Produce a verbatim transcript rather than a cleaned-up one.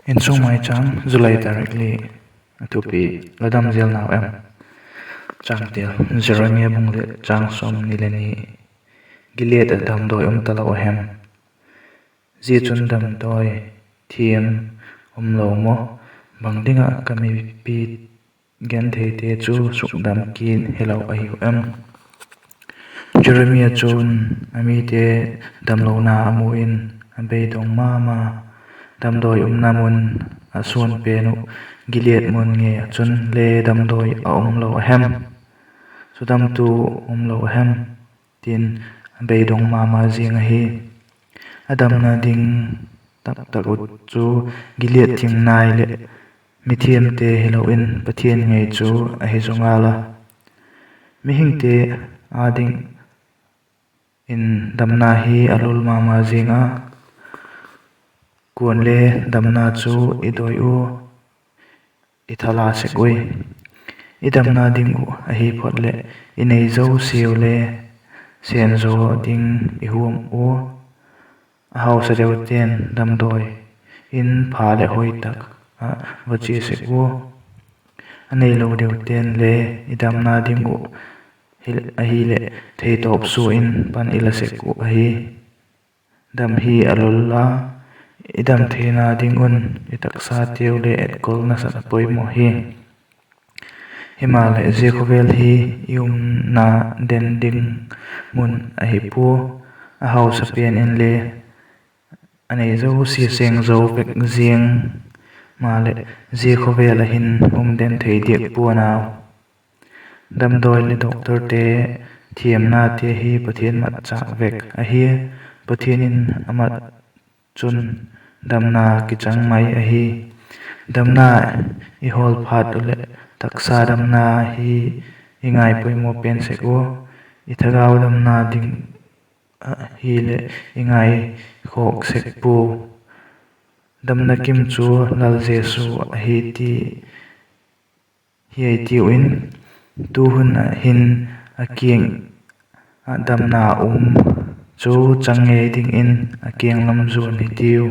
Insung Maicham, July tarik li. A thupi: La dam zel nau em? Changtel: Jeremia bung li, chang sawmni le ni. Gilead ah damdawi um talo a hem? Zia chun damdawi thiam umlo maw? Bang ding ah ka mipi gentheite chu sukdam kit hilo ahiu em? Jeremia chun a mite damlona a mu in a beidong ma ma. Damdawi umna mun a suan pen uh Gilead mun ngei ah chun le damdawi a umlo a hem? Sudamtu umlo a hem? tin a beidong ma ma ziang ahi. A damna ding taktak uh chu Gilead thing nai leh mithiamte hilo in Pathian ngei chu ahi zaw ngal a. Mihingte â dingin damna hi a lul ma ma ziang a, kuale damna chu i dawi ua, i thala sek ui. I damna ding uh ahi phot leh i nei zosiau le sen zaw ding i huam ua. A hausa deute'n damdawi in pha leh hoi tak ah va chia sek ua. A neilo deute'n le i damna ding uh ahileh theitawp sua in pan i la sek uh ahi. Dam hi a lul a, i dam theina ding un i taksateu le etkol nasat a poimaw hi. Himaleh zia khawvel hi i umna den ding mun ahi pua. A hausa pen inle a nei zosia seng zo vek ziang maleh zia khawvel ah hin um den thei diak pua'n au. Damdawi leh doctorte thiamnate hi Pathian matchâk vek ahi. Pathian in a mat chun damna kichang mai ahi. Damna i hawl phat uh leh taksa damna hi i ngai poimaw pen sek ua. I thagau damna ding ahileh i ngaikhawk sek pua. Damna kim chu Lal Jesu ahi ti hiai tiu in, tuhun ah hin a kiang ah damna um chu chang ngei dingin a kiang lam zuan hitiu.